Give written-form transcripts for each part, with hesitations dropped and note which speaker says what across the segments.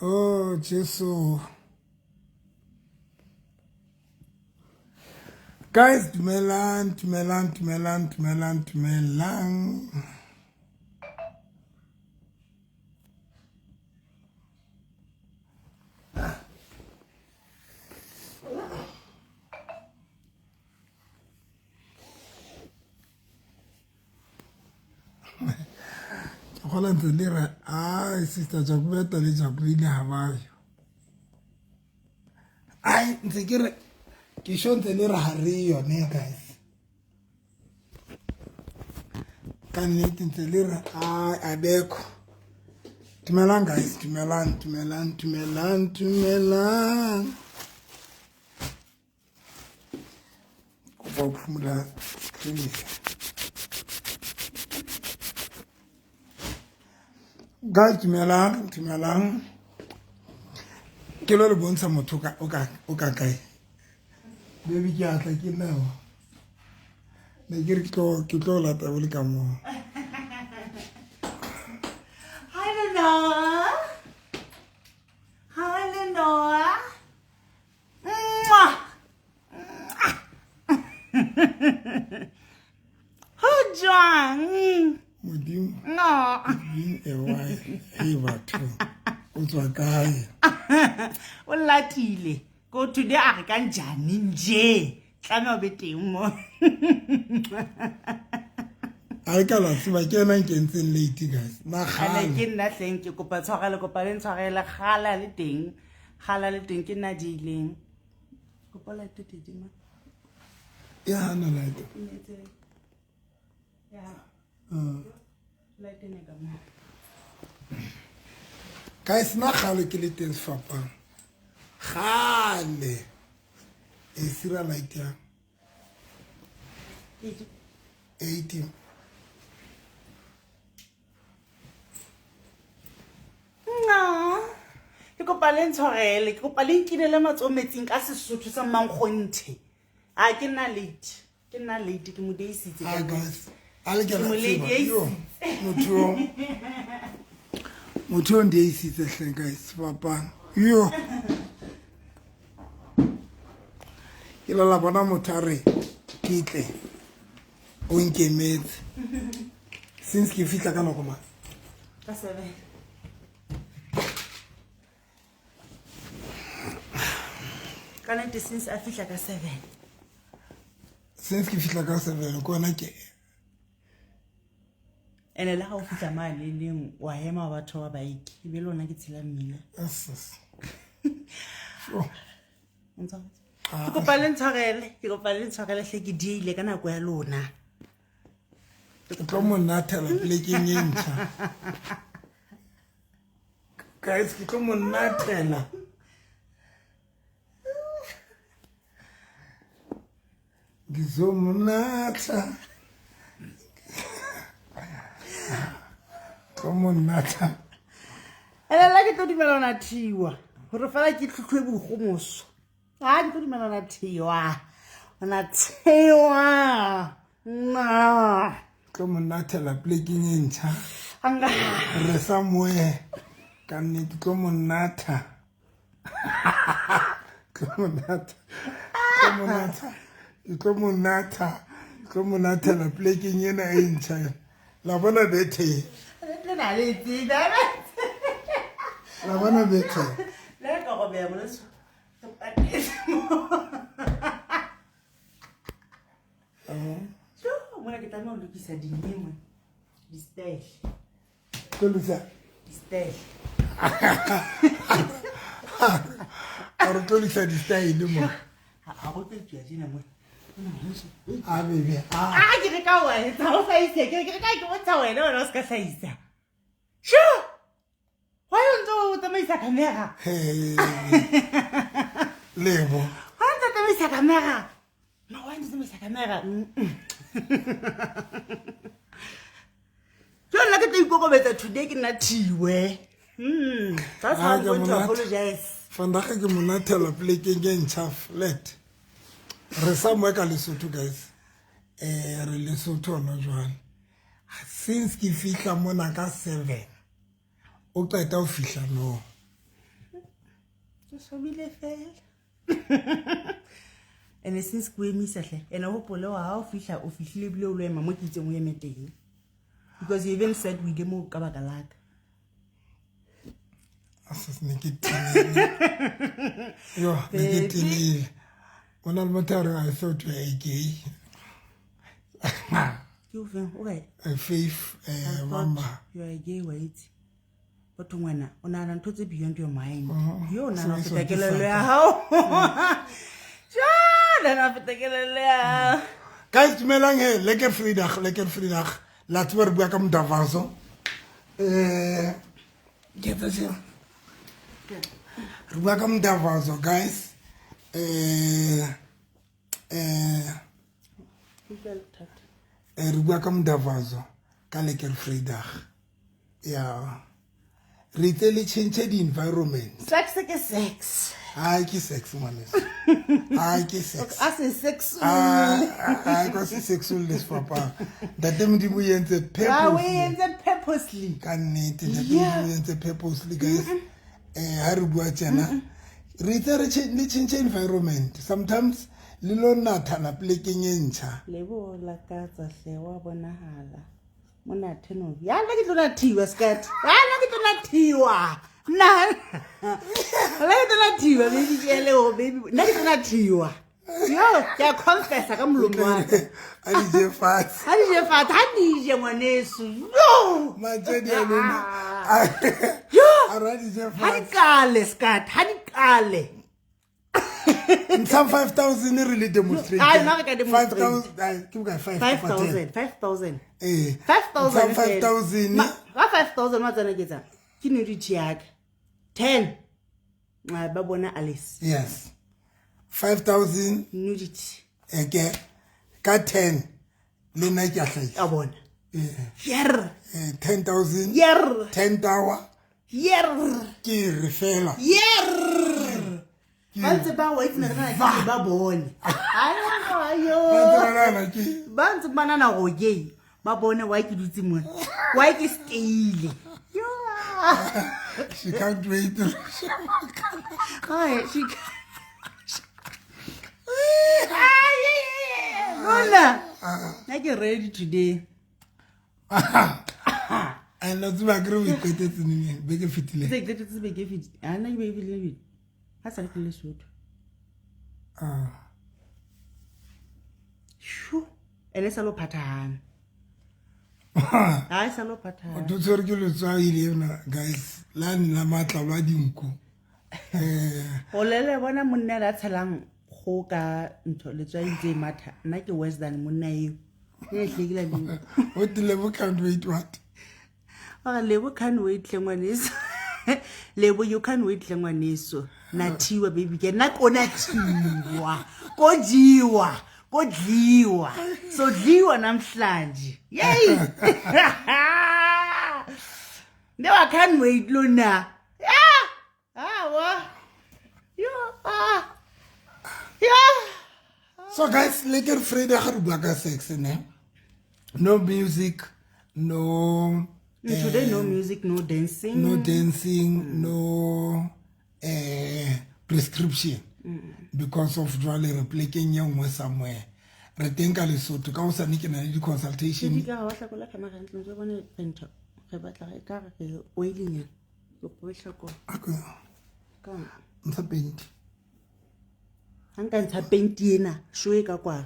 Speaker 1: Oh Jesu. Guys, dumelang, dumelang, dumelang, dumelang, dumelang. Ke kgola ntse le re ai sister Jacobeta le Jacqueline ha ba yo. Ai ntse ke re ke sho ntse le re ha re yone guys. Ka nnete ntse le re ai abekho. Dumelang guys, dumelang, dumelang, dumelang, dumelang. Kopa ho phumula clinic. Guys, dumelang, dumelang. Ke lo le bontsha motho o ka o ka kae. Baby ke atla ke nna. Ne ke re ke tlo lata bo le ka moo.
Speaker 2: Hi Lenora. Hi Lenora. Ho jwang?
Speaker 1: Modimo.
Speaker 2: No.
Speaker 1: Been a while. Hey batho. O tswa kae?
Speaker 2: O latile. Ko today a re ka njani nje. Tlameha o be teng mo.
Speaker 1: A e ka la tseba ke ena nkentseng late guys. Na
Speaker 2: Ane
Speaker 1: kgale.
Speaker 2: ke nna hleng ke kopa tshwarelo kopa le ntshwarele kgala le teng. Kgala le teng ke nna di ileng. Kopa light tedi ma.
Speaker 1: Ya hana light.
Speaker 2: Ya. Light ne ka mo.
Speaker 1: Guys, na kgale ke le teng sefapano. Kgale. E sira light ya. 18.
Speaker 2: No. Ke kopa le ntshwarele, ke kopa le nkinele matsoho metsing ka Sesotho sa mankgonthe. A ke nna late. Ke nna late ke mo deisitse.
Speaker 1: Hi guys. A le ke
Speaker 2: Ke
Speaker 1: la
Speaker 2: mo
Speaker 1: tseba.
Speaker 2: lady
Speaker 1: Yo, motho o. Motho o ndeisitse hle guys sefapano. Yo. Ke la bona motho a re ke tle. O nkemetse. Since ke fihla ka nako mang?
Speaker 2: Ka 7. Ka nnete since a fihla ka 7.
Speaker 1: Since ke fihla ka 7 ke ona ke
Speaker 2: Ene le ha o fihla mane leng wa ema wa batho ba bike ebe le ona ke tshela mmila.
Speaker 1: Yes. Sure.
Speaker 2: O ntshwaretse? Ke kopa le ntshwarele, ke kopa le ntshwarele hle ke dieile ka nako ya lona.
Speaker 1: Ke tlo mo nathela plekeng e ntjha. Guys, ke tlo mo nathela. Ngizomunatha. Tlo mo natha.
Speaker 2: Ene la ke tlo dumela ho nathiwa hore fela ke tlhutlhwe boikgomoso. Ha ke tlo dumela ho nathiwa. Ho nathiwa. Na.
Speaker 1: Tlo mo nathela plekeng e ntjha.
Speaker 2: Anga.
Speaker 1: Re somewhere. Ka nnete tlo mo natha. Tlo mo natha. Tlo mo natha. Ke tlo mo natha. Tlo mo nathela plekeng ena e ntjha. La bona bethe.
Speaker 2: Le na le tseba.
Speaker 1: La bona bethe.
Speaker 2: Le ka go beya moleso. Re patetse mo. Jo, mona ke tlameha ho lokisa dinye mona. Di-style.
Speaker 1: Tlo lokisa.
Speaker 2: Di-style.
Speaker 1: A re tlo lokisa di-style mo.
Speaker 2: Ha go tlo etsuwa tjena mona.
Speaker 1: A bebe.
Speaker 2: A ke re ka wa etsa o hlahise. Ke re ka ke bontsha wena wena o se ka hlahisa. Sho! Why o ntso o tsamaisa camera?
Speaker 1: Hey. Lebo.
Speaker 2: Why o ntso o tsamaisa camera? Ma why o ntso o tsamaisa camera? Ke nna ke tlo ikokobetsa today ke nna thiwe. That's how I'm going to apologize.
Speaker 1: Vandag ke mo nathela plekeng e ntjha flat. Re somewhere ka Lesotho guys. Re Lesotho hona jwale. Since ke fihla mona ka 7. O qeta ho fihla no.
Speaker 2: Ke swabile fela. Ene since ke o emisa hle, ene hopole wa ha o fihla o fihlile ebile o lo ema mo ke itseng o eme teng. Because you even said o ile moo ka baka la ka.
Speaker 1: Asis ne ke timile. Yo, ne ke timile. O na le motho a reng I thought you were a gay.
Speaker 2: Ke o feng? O kae?
Speaker 1: Faith, mama.
Speaker 2: You are a gay wa itse. Batho ngwana, o nahana ntho tse beyond your mind. Yo o nahana ho feta kelello ya hao. Jo, nahana ho feta kelello ya hao.
Speaker 1: Guys, dumelang he, lekker vrydag, lekker vrydag. La tseba re bua ka Mdavazo. Ke etsa seo. Re bua ka Mdavazo, guys. Re bua ka Mdavazo ka lekker vrydag. Ya. Re itse le change di-environment.
Speaker 2: Sex ke sex.
Speaker 1: Ai ke sex ngwaneso. Ai ke sex.
Speaker 2: A se sex.
Speaker 1: Ai ka se sexual le sefapano. Ntate Modimo o entse
Speaker 2: Ah, o
Speaker 1: purposely.
Speaker 2: entse purposely.
Speaker 1: Ka nnete ntate Modimo o entse purposely guys. Ha re bua tjena re itse re le change environment. Sometimes le lo nathana plekeng e ntjha.
Speaker 2: Lebo la ka tsa hle wa bonahala. Mona theno. Ya nna ke tlo nathiwa skat. Ya nna ke tlo nathiwa. Nna. La ke tlo nathiwa baby ke le o baby. Nna ke tlo nathiwa. Yo, ke a confessa ka molomo wa ka.
Speaker 1: A di je fatshe.
Speaker 2: Ha di je fatshe, ha di je ngwaneso. Yo!
Speaker 1: Matjedi a lona.
Speaker 2: Yo!
Speaker 1: A ra di je
Speaker 2: Ha di
Speaker 1: fatshe.
Speaker 2: kale skat, ha di kale.
Speaker 1: Ntshang 5,000 re le demonstrate.
Speaker 2: Ai, nna re ka demonstrate.
Speaker 1: 5,000, ai, ke bokae? 5 kapa 10?
Speaker 2: 5,000, 5,000.
Speaker 1: 5,000.
Speaker 2: 5,000 fela.
Speaker 1: 5,000.
Speaker 2: Ka 5,000 wa tsena ke tsang. Ke nudity ya ka. 10. Ah, ba bona Alice.
Speaker 1: Yes. 5,000.
Speaker 2: Nudity.
Speaker 1: Eke ka 10 le nna ke a hlahisa.
Speaker 2: A bona. Yer.
Speaker 1: 10,000.
Speaker 2: Yer.
Speaker 1: 10 tower.
Speaker 2: Yer.
Speaker 1: Ke re fela.
Speaker 2: Yer. Ba ntse ba wa itse na re na ba bone. Ayo.
Speaker 1: Ba ntse ba nahana ke.
Speaker 2: Ba ntse ba nahana hore ke ba bone why ke dutse mona. Why ke stayile. Yo.
Speaker 1: She can't wait.
Speaker 2: Ai, she can't. Lona. Nna ke ready today.
Speaker 1: And la tseba ke re o iqetetse neng beke fetile.
Speaker 2: Ke iqetetse beke fetile. Ha nna ke beke fetile beke. Ha sa le ke Lesotho. Shu. Ene sa lo phathahana. Ha e sa lo phathahana.
Speaker 1: O tshwere ke letswai le yona guys. La nna matla ba dinku.
Speaker 2: O lele bona monna la tshelang go ka ntho letswai tse matha. Nna ke worse than monna eo. Ke hlekile le.
Speaker 1: O tlile bo can't wait what?
Speaker 2: Ora lebo can't wait tle ngwaneso. Lebo you can't wait tle ngwaneso. Nathiwa baby ke nna ko nathiwa. Ko jiwa. Ko dliwa. So dliwa namhlanje. Yay. No, I can't wait lona. Yeah. Ah wa. Yo ah. Yeah.
Speaker 1: So guys, lekker Vrydag re bua ka sex ne. No music, no
Speaker 2: Today no music, no dancing.
Speaker 1: No dancing, no prescription. Because of jwale re plekeng ye nngwe somewhere. Re teng ka Lesotho ka hosane ke na le di-consultation.
Speaker 2: Ke ka wa hlakola camera hantle, ntse bone re ntho re batla re ka re oilinyana. Ke kopa o e hlakole.
Speaker 1: Okay.
Speaker 2: Ka.
Speaker 1: Ntsha paint.
Speaker 2: Ha nka ntsha paint ena, show e ka kwalwa.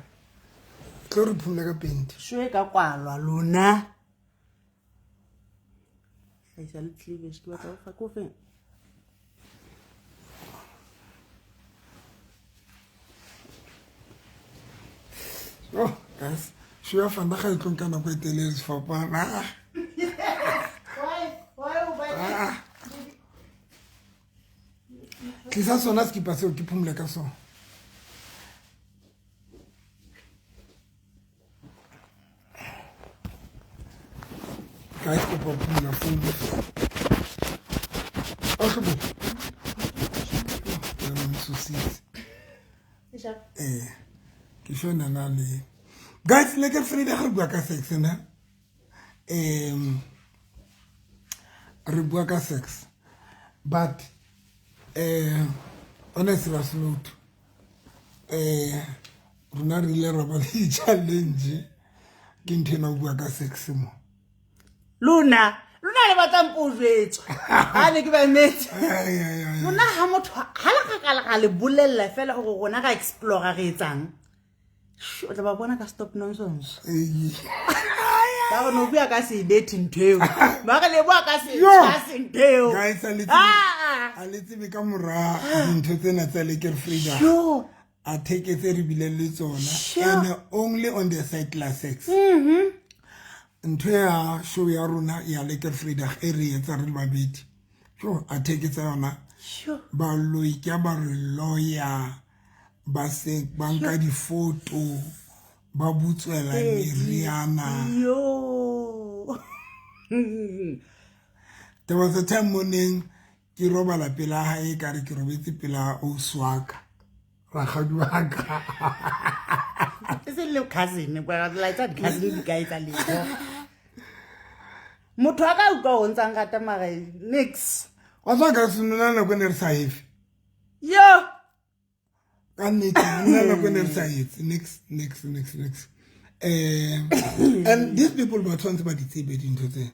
Speaker 1: Tlo re phumula ka paint.
Speaker 2: Show e ka kwalwa lona. Hlahisa le cleavage, ke batla ho fa ko feng?
Speaker 1: Oh, guys, show ya fana ga e tlo nka nako e telele sefapana.
Speaker 2: Why? Why o batla?
Speaker 1: Tlisa sona sekipa seo ke phumule ka sona. Guys, kopa ho phumula phone. Ahlobo. Ya mosositse. Ke shona na le. Guys, le ke Vrydag re bua ka sex na. Re bua ka sex. But On a serious note, rona re ile ra ba le di-challenge ke ntho ena o bua ka sex mo.
Speaker 2: Lona le batlang po jwetswa ga ne ke ba emetse.
Speaker 1: Ai, ai, ai.
Speaker 2: Lona ga motho ga le gakala ga le bolelela fela gore rona ga explora re etsang. O tla ba bona ka stop nonsense.
Speaker 1: Ei.
Speaker 2: Ba re no bua ka sebethe ntho eo, ba re le bua ka
Speaker 1: Yo!
Speaker 2: setshwase ntho eo.
Speaker 1: Guys, a le
Speaker 2: Ah!
Speaker 1: a le tsebe ka mora dintho tsena tsa Lekker Vrydag
Speaker 2: Yo.
Speaker 1: A theke tse re bileng le tsona. And only on the side la sex, ntho ya show ya rona ya Lekker Vrydag e re etsa re le babedi, so a theke tsa yona. Baloi ke a ba re loya, ba se ba nka difoto, ba butswela meriana.
Speaker 2: Yo.
Speaker 1: There was a time morning ke robala pela hae, ka re ke robetse pela ausi wa ka, rakgadi wa ka.
Speaker 2: E se le cousin, la etsa di-cousin di ka etsa letho, motho a ka utlwa o ntsang rata mara nix.
Speaker 1: Wa tswa ka senona nako e ne re sa efe.
Speaker 2: Yo.
Speaker 1: Ka nnete nna nako e ne re sa etse nix, nix, nix, nix. And these people ba tshwanetse ba di tsebe dintho tse,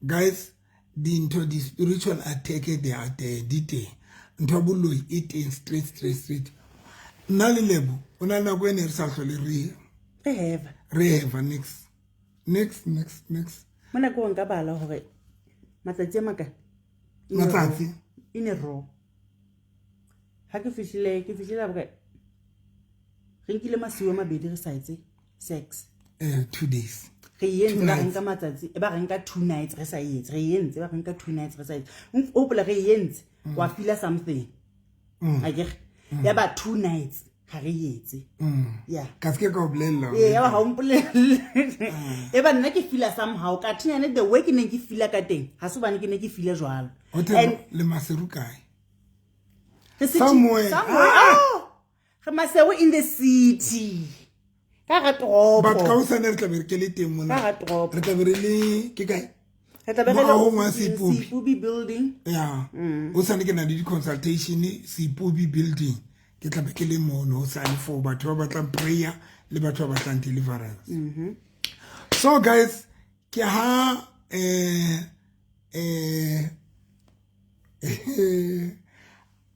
Speaker 1: guys, dintho di-spiritual attack, they are there, di teng. Ntho ya boloi e teng, straight, straight, straight. Nna le Lebo o na le nako e ne re sa tlhole re
Speaker 2: re heva.
Speaker 1: Re heva nix, nix, nix, nix.
Speaker 2: Mo nakong nka bala gore matsatsi a makae?
Speaker 1: Matsatsi?
Speaker 2: In a row ga ke fitlhile, ke fitlhile bokae, re nkile masiu a mabedi re sa etse sex.
Speaker 1: 2 days.
Speaker 2: Re entse
Speaker 1: Two
Speaker 2: ba re
Speaker 1: nights.
Speaker 2: nka matsatsi ba re nka 2 nights re sa etse, re entse ba re nka 2 nights re sa etse. O hopola re entse wa feela something akere ya ba 2 nights ga re etse ya.
Speaker 1: Ka se ke ka o bolelela.
Speaker 2: Ee, ya ba ga o mpolelle, e ba nna ke feela somehow ka thinyane, the way ke neng ke feela ka teng ga se gobane ke ne ke feela jwalo.
Speaker 1: Hotel.
Speaker 2: And
Speaker 1: Le Maseru kae?
Speaker 2: Re
Speaker 1: Somewhere.
Speaker 2: Somewhere.
Speaker 1: Ah!
Speaker 2: Oh, re Maseru in the city, ka ga
Speaker 1: But ka
Speaker 2: toropo.
Speaker 1: hosane re tlabe re ke le teng mona.
Speaker 2: Ka ga toropo.
Speaker 1: Re tlabe re le ke kae?
Speaker 2: Re tlabe re le
Speaker 1: Moahong wa
Speaker 2: ofising,
Speaker 1: Seipobi.
Speaker 2: Seipobi building.
Speaker 1: Ya, hosane ke na le di-consultation Seipobi building, ke tlabe ke le mono hosane for batho ba batlang prayer le batho ba batlang deliverance. So guys, ke ha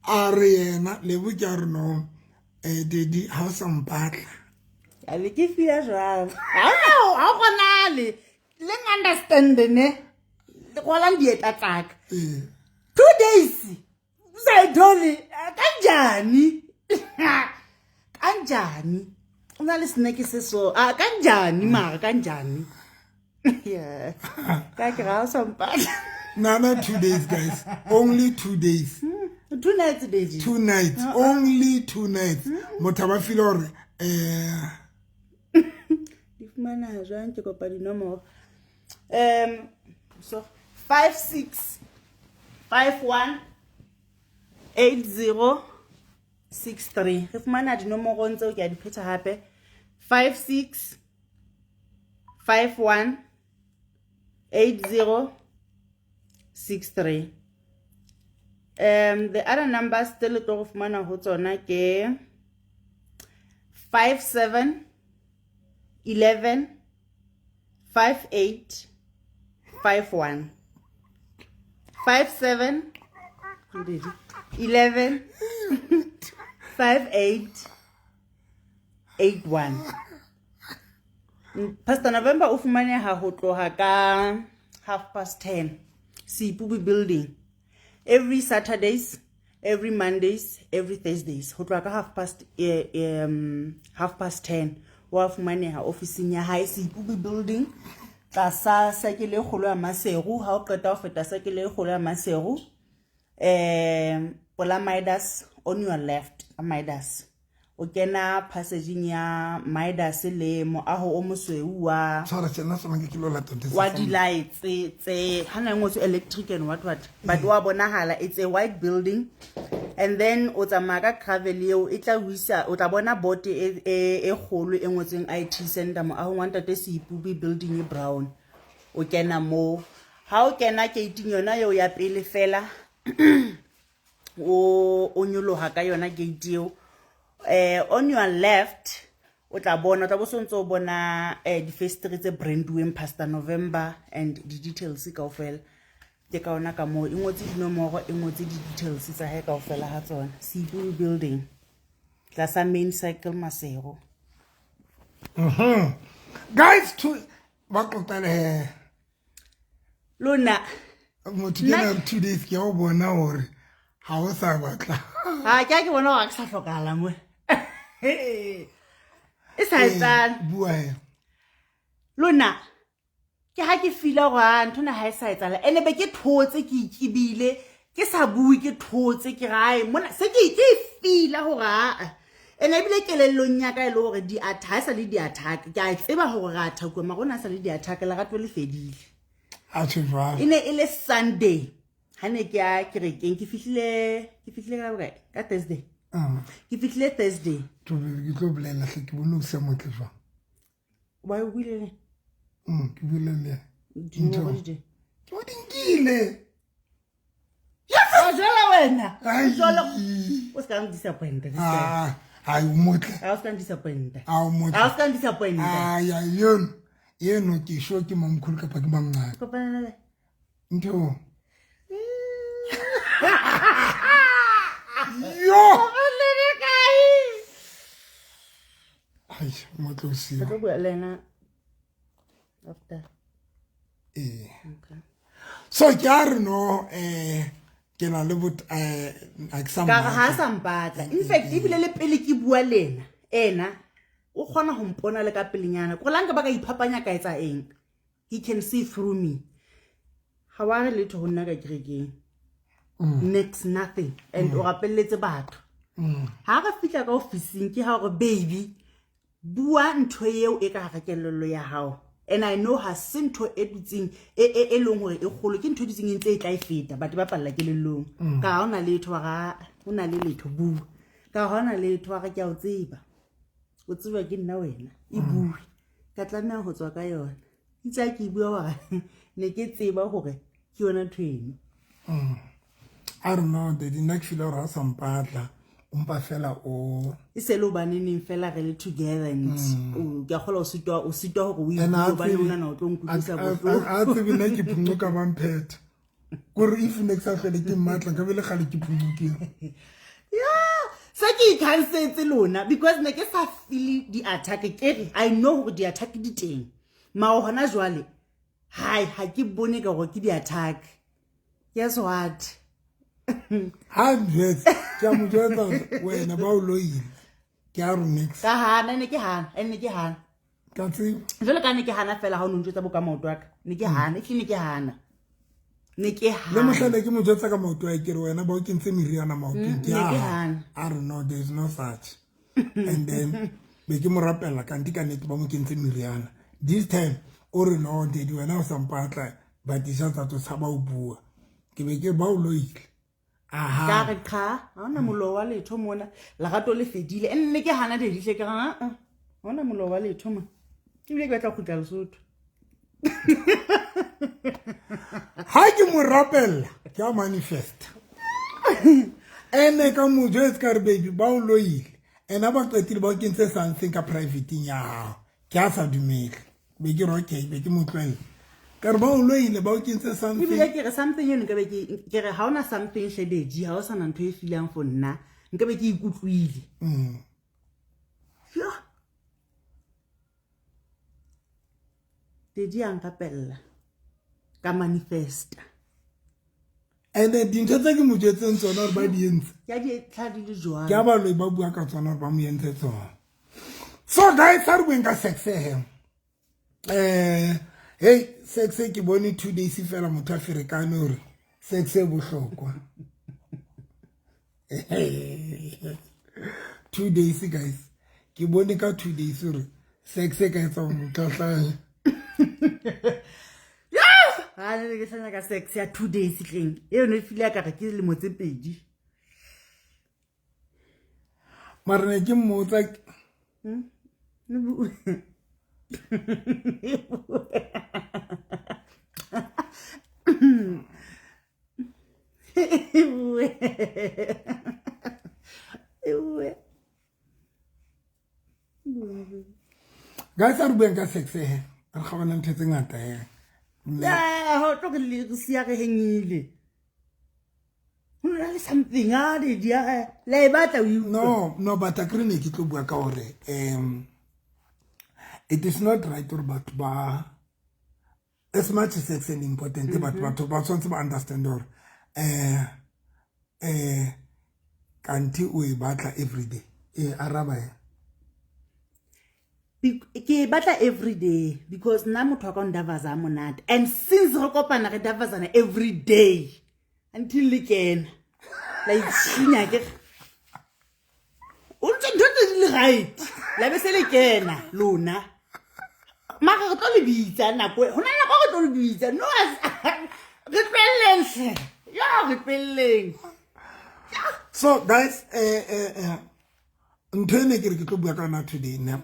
Speaker 1: a re yena Lebo ke a re no, daddy, ha o sa mpatla.
Speaker 2: A be ke feela jwalo ga o kgonale leng understand ne rwalang dieta tsaka. 2 days o sa e thole, kanjani, kanjani o na le snack se so a kanjani, mara kanjani, yeah, ka ke ga o sa mpatla.
Speaker 1: Nana, 2 days, guys, only 2 days.
Speaker 2: 2 nights, Deji.
Speaker 1: 2 nights, only 2 nights. Motho a ba feel gore
Speaker 2: Di fumana jwang? Ke kopa dinomoro. So 56518063 re fumana dinomorong tseo. Ke a di phetha hape: 56518063. The other numbers tse le tlo go fumana ho tsona ke 57 11 58 51, 57 11 58 81. Pastor November o fumaneha ho tloha ka 10:30 Seipobi building every Saturdays, every Mondays, every Thursdays, ho tloha ka 10:30 wa fumaneha ofising ya hae, Seipobi building, tlasa sekele e kgolo ya Maseru. Ha o qeta ho feta sekele e kgolo ya Maseru, pola Midas, on your left ka Midas, o kena passageng ya Midas le moaho o mosweu wa
Speaker 1: Tshwara tjena sona ke kilo lata ntho
Speaker 2: wa di-lights tse ha na ngotswe electric and what what, but wa bonahala, it's a white building. And then o tsamaya ka gravel eo e tla o isa, o tla bona bote e kgolo e ngotsweng IT center, moahong wa ntate Seipobi, building e brown. O kena moo, ha o kena gating yona eo ya pele fela. O nyoloha ka yona gate eo. On your left o tla bona, o tla bo sontse o bona di-factory tse branduweng Pastor November and di-details kaofela. Ke ka ona ka moo e ngotse dinomoro, e ngotse di-details tsa hae kaofela ha tsona. Seipuri building tlasa main cycle Masero.
Speaker 1: Guys, to ba qoqele he.
Speaker 2: Lona
Speaker 1: motho ke na 2 days ke o bona hore ha o sa batla.
Speaker 2: Ha ke a ke bona hore ke sa hlokahala mo. E sa etsang.
Speaker 1: Bua he.
Speaker 2: Lona ke ha ke feel hore a ntho na ha e sa etsahala. Ene be ke thotse, ke ikibile, ke sa bue, ke thotse, ke rae mona se ke feel hore a ene ebile kelellong ya ka e le hore di attack, sa le di attack. Ke a tseba hore ra attack, mara ona sa le di attack, lerato le fedile.
Speaker 1: A tjhe jwang?
Speaker 2: E ne e le Sunday. Ha ne ke ya kerekeng, ke fihlile ka bokae? Ka Thursday. Ke fihlile Thursday.
Speaker 1: Ke tlo bolela hle, ke bone o se motle jwang.
Speaker 2: Wa o buile le?
Speaker 1: Ke buile le.
Speaker 2: Dinomoro di teng.
Speaker 1: Ke o di nkile.
Speaker 2: Yes! O jwala wena.
Speaker 1: Ai.
Speaker 2: O jwala. O ska n-disappoint, this guy.
Speaker 1: Ah, ai, o motle.
Speaker 2: Ha o ska n-disappoint.
Speaker 1: Ah, o motle.
Speaker 2: Ha o ska n-disappoint.
Speaker 1: Ai, ai, yeno. Yeno ke sure ke mamkhulu kapa ke mamncane.
Speaker 2: Kopana le.
Speaker 1: Ntho. Yo!
Speaker 2: Kopana le kae?
Speaker 1: Ai, motle o siyo.
Speaker 2: Ke tlo bua le ena after.
Speaker 1: Eh.
Speaker 2: Okay.
Speaker 1: So ke a re no, ke na le bot, ha ke sa
Speaker 2: Ka re ha
Speaker 1: mmatla.
Speaker 2: sa mpatla. In fact, ebile le pele ke bua le ena, ena o kgona ho mpona le ka pelenyana. Ko la nka ba ka iphapanya ka etsa eng? He can see through me. Ha wa re letho ho nna ka kerekeng. Next nothing. And o rapelletse batho. Ha re fihla ka ofising ke ha hore baby bua ntho eo e ka hara kelello ya hao. And I know ha se ntho e dutseng e leng hore e kgolo, ke ntho e dutseng e ntse e tla e feta, batho ba palla kelellong. Ka ha hona letho wa ra, hona le letho bua. Ka ha hona letho wa re ke a o tseba. O tseba ke nna wena, e bue. Ka tlameha ho tswa ka yona. Itse ha ke bua hore ne ke tseba hore ke yona ntho eno.
Speaker 1: I don't know, daddy, nna ke feel hore ha sa mpatla, o mpa fela o
Speaker 2: E se le hobane neng fela re le together and o ke a kgolwa o sitwa hore o
Speaker 1: And ha
Speaker 2: bue hobane
Speaker 1: tsebe-
Speaker 2: o nahana o tlo nkutlwisa bohloko.
Speaker 1: a tsebe nna ke phunyoka mamphetha. Kore if ne ke sa hlole ke mmatla, nka be le kgale ke phunyokile.
Speaker 2: Yeah, se ke ikhansetse lona because ne ke sa feel di-attack, ke re I know hore di-attack di teng. Mara hona jwale, hai, ha ke bone ka hore ke di-attack. Guess what?
Speaker 1: Ha njwetse, ke a mo jwetsa hore wena ba o loile. Ke a re next.
Speaker 2: Ka hana, ne ke hana, ne ke hana.
Speaker 1: Ka tseba.
Speaker 2: Jwale ka ne ke hana fela ha o no njwetsa bo ka maoto a ka. Ne ke hana, ehlile ne ke hana. Ne ke
Speaker 1: Le
Speaker 2: hana.
Speaker 1: mohla ke mo jwetsa ka maoto a ke re wena ba o kentse meriana maotong, ke
Speaker 2: Ne
Speaker 1: a
Speaker 2: ke
Speaker 1: hana.
Speaker 2: hana.
Speaker 1: A re no, there is no such. And then be ke mo rapella kanti ka nnete ba mo kentse meriana. This time o re no, daddy wena o sa mpatla, but isha tsa tso tshaba o bua. Ke be ke ba o loile. Aha.
Speaker 2: Ka re qha, ha hona mollo wa letho mona. Lerato le fedile. Ene ne ke hana daddy hle, ke re, ha, ha hona mollo wa letho mona. Ebile ke batla ho kgutla Lesotho.
Speaker 1: Ha ke mo rapella, ke a manifest. Ene ka mo jwetsa ka re baby ba o loile. Ene ha ba qetile ba o kentse something ka private-ing ya hao. Ke a sa dumele. Be ke re okay, be ke mo tlohella. Ka re ba o loile, ba o kentse something.
Speaker 2: Ebile ke re something eno nka be ke re ha hona something hle daddy, ha o sana ntho e feelang for nna. Nka be ke ikutlwile. Yo. Daddy a nrapella. Ka manifesta.
Speaker 1: And then dintho tse ke mo jwetseng tsona hore ba di entse.
Speaker 2: Ke a di tla di le jwang.
Speaker 1: Ke a baloi ba bua ka tsona hore ba mo entse tsona. So guys, ha re bueng ka sex he. Hey, sex ke bone 2 days fela motho a ferekane hore sex e bohlokwa. 2 days guys. Ke bone ka 2 days hore sex e ka etsa hore motho a hlahe.
Speaker 2: Ha ne ke hlanya ka sex ya 2 days tleng. Eo ne file ka re ke lemo tse pedi.
Speaker 1: Mara ne ke mmotsa
Speaker 2: Ne bu- Bue. Ewe.
Speaker 1: Guys, a re bueng ka sex he, re kgabana ntho tse ngata he.
Speaker 2: Yeah, ho tlo re sia re hengile. Ho na le something a di di la e batla o
Speaker 1: No, no, but akere ne ke tlo bua ka hore it is not right gore batho ba, as much as sex is important, but batho ba tshwanetse ba understand gore kanti o e batla every day. E araba ya.
Speaker 2: Ke batla every day because nna motho wa ka o ndavaza a monate, and since re kopana re davazana every day until le kena la itshinya ke o ntse ntho tse di le right la be se le kena lona mara re tlo le bitsa nako ho na nako re tlo le bitsa no re tlohelleng hle ya re tlohelleng.
Speaker 1: So guys, ntho e ne ke re ke tlo bua ka yona today ne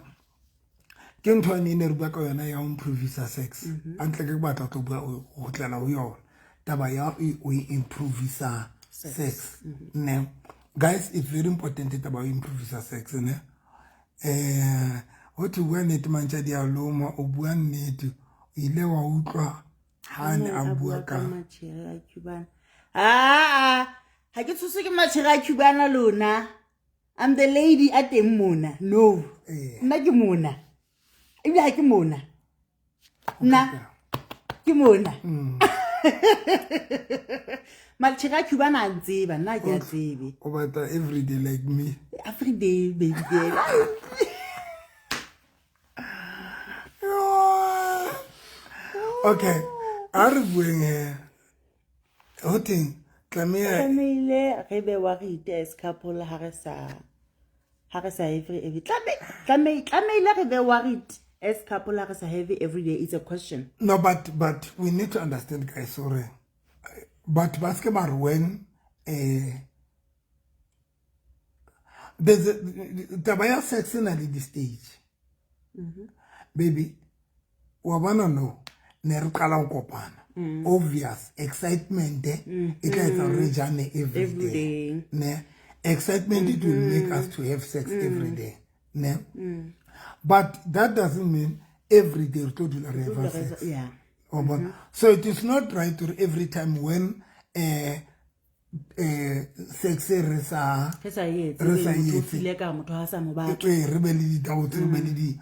Speaker 1: ke ntho e ne re bua ka yona ya ho improvisa sex. Antle ke batla tlo bua ho tlela ho yona taba ya o improvisa sex ne. Guys, it's very important taba ya improvisa sex ne. Ho thwe bua nnete mantša di a loma, o bua nnete o ile wa utlwa ha ne a bua ka
Speaker 2: matjhere a Cubana. Ah, ha ke tshoswe ke matjhere a Cubana lona. I'm the lady a teng mona. No. Nna ke mona. Ebile ha ke mona. Nna ke mona. Matjhere a Cubana a ntseba, nna ke a tsebe.
Speaker 1: O batla every day like me.
Speaker 2: Every day, baby girl.
Speaker 1: Okay. A re bueng he. Ho teng
Speaker 2: tlamehile re be worried as couple ha re sa every tlamehile re be worried as couple ha re sa have every day. It's a question.
Speaker 1: No, but we need to understand, guys, sorry. But ba se ba re when there's taba ya sex na le di stage. Baby, wa bona no ne re qala ho kopana. Obvious excitement e tla etsa re jane every day. Ne excitement it will make us to have sex every day. Ne but that doesn't mean every day re tlo dula re have sex.
Speaker 2: Yeah.
Speaker 1: So it is not right to every time when sex re sa
Speaker 2: etse ka motho ha sa mo batla
Speaker 1: re be le di-doubts, re be le di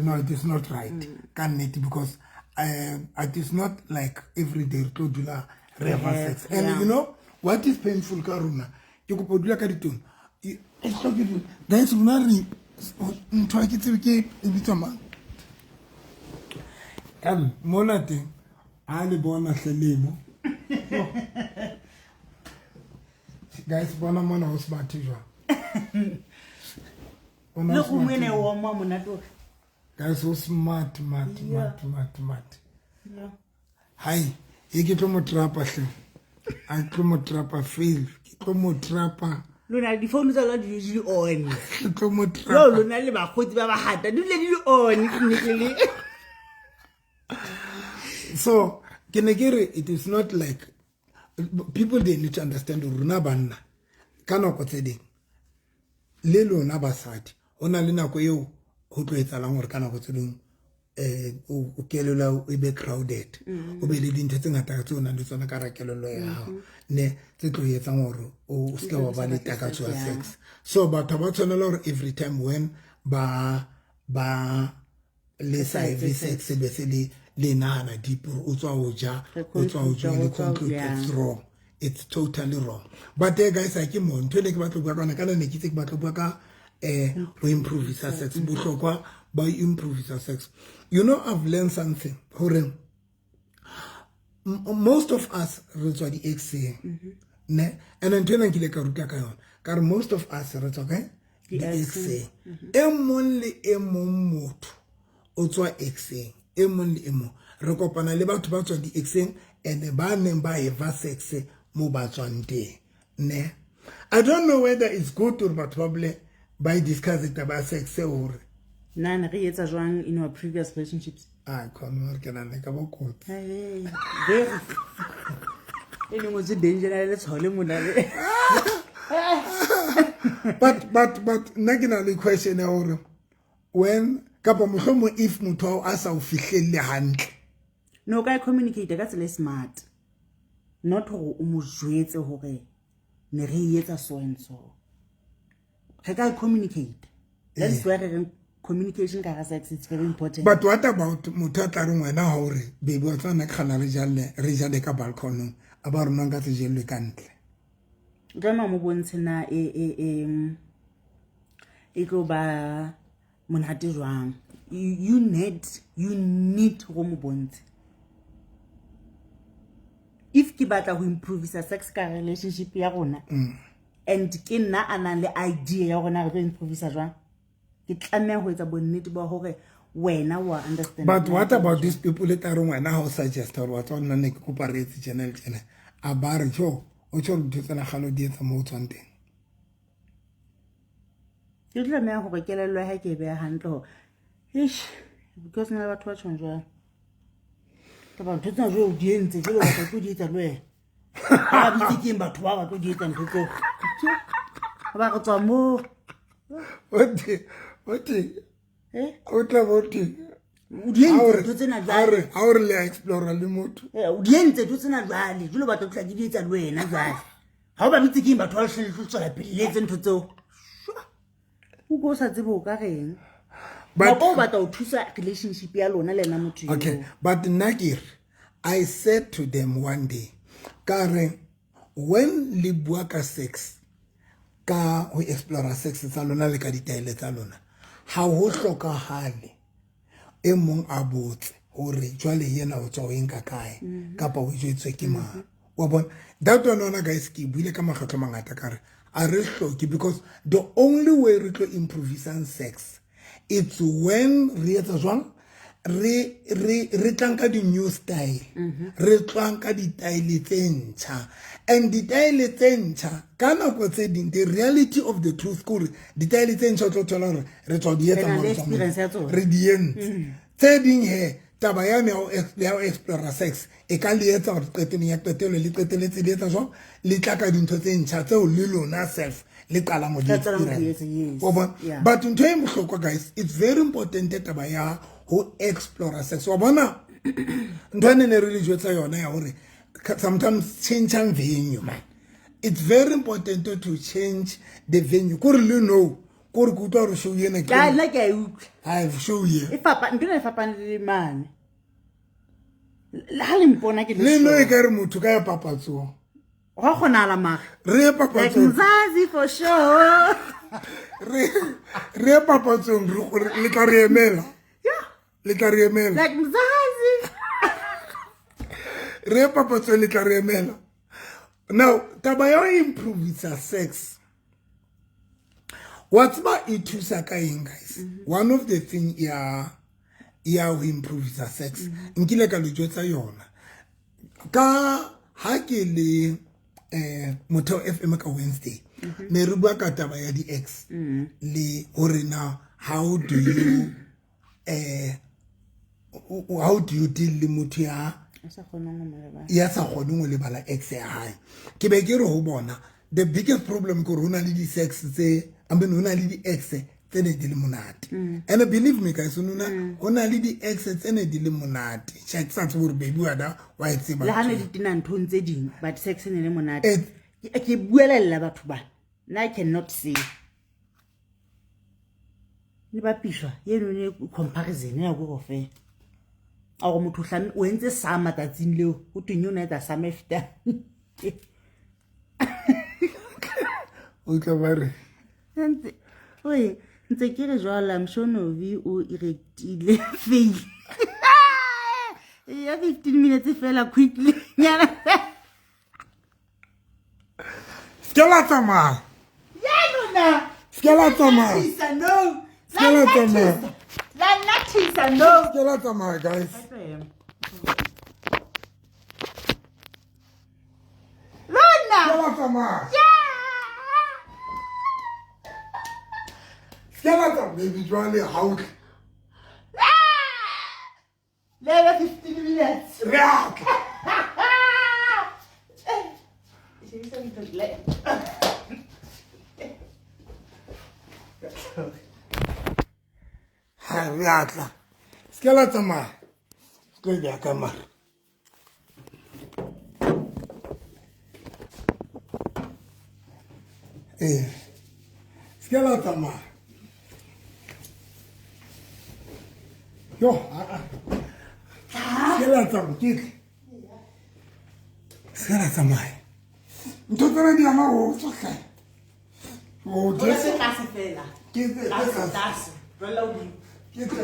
Speaker 1: no, it is not right ka nnete, because it is not like every day re tlo dula re have sex. And you know what is painful ka rona ke kopa dula ka ditone guys, rona re ntho ke tsebe ke e bitswa mang kan mona teng a le bona hlelemo. Guys, bona mona ho smart jwang.
Speaker 2: Le go mwene wa mo monate o.
Speaker 1: Guys, ho smart mat mat mat mat. Hai, e ke tlo mo trapa hle. A tlo mo trapa fail. Ke tlo mo trapa.
Speaker 2: Lona di phone tsa lona di di on.
Speaker 1: Ke tlo mo trapa.
Speaker 2: Lona le bagotsi ba ba hata di le di on ke le.
Speaker 1: So, ke ne ke re it is not like people, they need to understand rona banna ka nako tse ding le lona basadi ho na le nako eo ho tlo etsahalang hore ka nako tse ding o kelello e be crowded, o be le dintho tse ngata tse o nang le tsona ka hara kelello ya hao ne tse tlo etsang hore o se ke wa ba le takatso ya sex. So batho ba tshwanela hore every time when ba le sa have sex be se le le nahana deep o tswa ho ja o tswa ho ja le conclude it's wrong. It's totally wrong. But guys, I ke mo ntho le ke batla bua ka yona kana ne ke itse ke batla bua ka ho improve sex, bohlokwa ba improve sex. You know, I've learned something hore most of us re tswa di ex-eng ne, and ntho ena nkile ka ruta ka yona ka re most of us re tswa kae di ex-eng. E mong le e mong motho o tswa ex-eng, e mong le e mong re kopana le batho ba tswa di ex-eng and ba neng ba eva sex mo ba tswang teng ne. I don't know whether it's good to batho ba bole ba discuss taba sex hore
Speaker 2: nna ne re etsa jwang in our previous relationships.
Speaker 1: Ah, khona re ke na le ka bokotsi.
Speaker 2: Very. E le ngotswe danger na le letshwao le mona le.
Speaker 1: But nna ke na le question ya hore when kapa mohlomong if motho ao a sa o fihlelle hantle.
Speaker 2: No, o ka e communicate ka tsela e smart. Not hore o mo jwetse hore ne re e etsa so and so. Re ka e communicate. That's why re reng communication ka hara sex, it's very important.
Speaker 1: But what about motho a tla reng wena ha o re baby, wa tseba nna ke kgana re jale ka balconong, a ba rona nka se jellwe ka ntle?
Speaker 2: O tlameha o mo bontshe na e tlo ba monate jwang. You need go mo bontshe. If ke batla ho improvisa sex ka relationship ya rona and ke nna a nang le idea ya rona re tlo improvisa jwang, ke tlameha ho etsa bonnete ba hore wena wa understand.
Speaker 1: But what about these people e tla reng wena ha o suggest hore wa tseba nna ne ke kopa re etse tjena le tjena, a ba re tjo, o tjho hore dintho tsena kgale o di etsa mo o tswang teng?
Speaker 2: Ke tlameha hore kelello ya hae ke e beha hantle hore ish, because na le batho ba tjhong jwalo kapa ntho tsena jwale o di entse, jwale o batla tlo di etsa le wena, ba bitse keng batho ba ba tlo di etsa ntho tseo ba re tswa moo.
Speaker 1: Ote.
Speaker 2: Eh?
Speaker 1: O tla bo te
Speaker 2: O di entse ntho tsena jwale.
Speaker 1: Ha o re le a explora le motho.
Speaker 2: Eh, o di entse ntho tsena jwale, jwale o batla ho tla ke di etsa le wena jwale, ha o ba bitse keng batho ba hle tlo tswela pele le etse ntho tseo. Shwa. O ko o sa tsebe o ka reng. Nako o batla ho thusa relationship ya lona le ena motho eo.
Speaker 1: Okay, but nna ke re, I said to them one day, ka re when le bua ka sex, ka ho explora sex tsa lona le ka ditaele tsa lona, ha ho hlokahale e mong a botse hore jwale yena o tswa o eng ka kae kapa o jwetswe ke mang, wa bona? That one ona, guys, ke buile ka makgetlo a mangata ka re a re hloke, because the only way re tlo improvisang sex, it's when re etsa jwang, re tlang ka di-new style, re tlang ka ditaele tse ntjha. And ditaele tse ntjha ka nako tse ding, the reality of the truth ke hore ditaele tse ntjha o tlo thola hore re tswa di etsa
Speaker 2: Re na le
Speaker 1: mo re tswang
Speaker 2: experience ya tsona.
Speaker 1: Re di entse tse ding. He taba yane ya ho explora sex e ka le etsa hore qetelong ya qetelo le qeteletse le etsa jwang, le tla ka dintho tse ntjha tseo le lona self le qalang ho di
Speaker 2: Le qalang ho di
Speaker 1: experience.
Speaker 2: etsa, yes.
Speaker 1: Wa bona? But ntho e bohlokwa, guys, it's very important taba ya ho explora sex, wa bona? Ntho e ne re le jwetsa yona ya hore sometimes change venue, man. It's very important to change the venue, kore le no kore ke utlwa hore show ena
Speaker 2: Ka nna ke a e utlwa.
Speaker 1: Hai, show ye
Speaker 2: E fapa, ntho ena e fapane le mane. Le ha le mpona ke le
Speaker 1: le no
Speaker 2: sure.
Speaker 1: E ka re motho ka ya papatsong.
Speaker 2: Hwa kgonahala mara.
Speaker 1: Re ye
Speaker 2: Like
Speaker 1: papatsong.
Speaker 2: Mzazi for sure.
Speaker 1: Re ye papatsong, le tla re emela. Le tla re emela.
Speaker 2: Like Mzazi.
Speaker 1: Re ye papatsong, le tla re emela. Now taba ya ho improvisa sex, wa tseba e thusa ka eng, guys? One of the thing ya ho improvisa sex, nkile ka le jwetsa yona ka ha ke le Motheo FM ka Wednesday, ne re bua ka taba ya di-ex le hore na how do you deal le motho ya
Speaker 2: O sa kgoneng ho mo lebala.
Speaker 1: Ya sa kgoneng ho lebala ex ya hae. Ke be ke re ho bona, the biggest problem ke hore ho na le di-sex tse, I mean, ho na le di-ex tse ne di le monate. And believe me, guys, ho na le di-ex tse ne di le monate. Tjhe, ke sa tsebe hore baby wena wa e tseba
Speaker 2: Le ha ne
Speaker 1: ntho
Speaker 2: di tena nthong tse ding, but sex e ne le monate. Ke buelella batho ba. Nna I cannot say. Le bapiswa eno ne comparison ya go fela. A gore motho o hlame o entse sa matsatsing leo ho tweng eo na etsa sa mefta.
Speaker 1: O tla ba re
Speaker 2: Ntse oi ntse ke re jwala Mshonovi o erectile fail. Ya 15 minutes fela quickly. Nyana.
Speaker 1: Se ke la tsamaya.
Speaker 2: Ya lona.
Speaker 1: Se ke la tsamaya.
Speaker 2: Nathisa no.
Speaker 1: Se ke la tsamaya.
Speaker 2: La nathisa no.
Speaker 1: Se ke la tsamaya, guys.
Speaker 2: Lona.
Speaker 1: Se ke la tsamaya. Se ke la tsamaya, baby, jwale ha o tle.
Speaker 2: Le 15 minutes.
Speaker 1: Re a tla. Ha re a tla. Se ke la tsamaya. Se tlo e beha ka mare. Ee. Se ke la tsamaya. Yo, a a. Se ke la tsamaya, ke tle. Se ke la tsamaya. Ntho tsena di ama ho tswa hle. O
Speaker 2: Jesu. Tlase fela.
Speaker 1: Ke tse
Speaker 2: tlase. Tlase. Tlohella hodimo.
Speaker 1: Ke tse.